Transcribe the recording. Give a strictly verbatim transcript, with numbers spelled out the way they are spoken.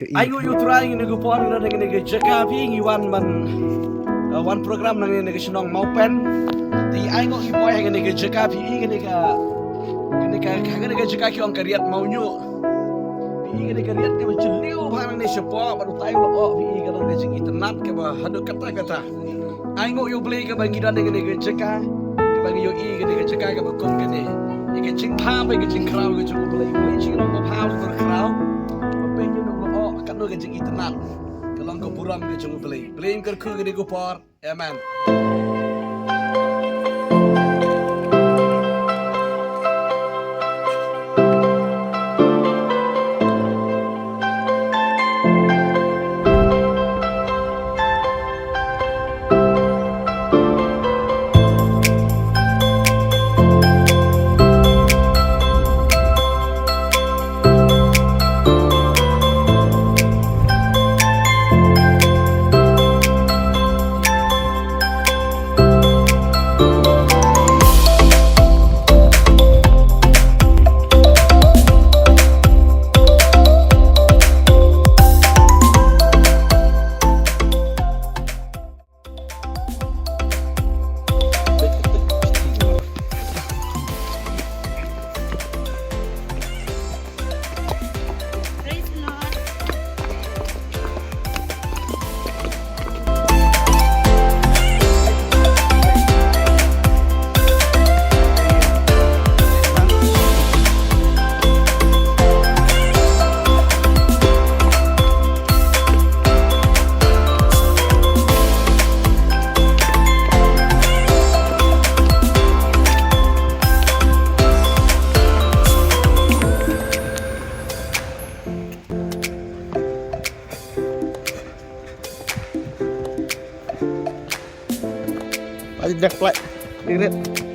Ai nguh ïa U Trai, ngi ngi poi ngi don ha kane ka jaka phi, ngi wan ban, eh, wan program na kane ka shnong Mawpen. Te ai nguh ngi poi ha kane ka jaka phi, kane ka, kane ka, kane ka jaka ki ong ka riat Mawñiuh. Phi, kane ka riat kaba jylliew bha nangne shapoh, bad utai u la oh phi, ka long ka jingitynnad kaba haduh katta katta. Ai nguh ïa U Blei kaba ngi don ha kane ka jaka, kaba ngi ïohi kane ka jaka kaba kum kane. Ïa ka jingpha bad ka jingkhraw ka jong U Blei, U Blei jingpha bad khraw. Ba phi, ngi ngi oh katno ka jingitynnad. Ka long ka burom ka jong U Blei. Blei un kyrkhu kane ka por. Amen. Praise the Lord. Ayo, dah plak. Lihat.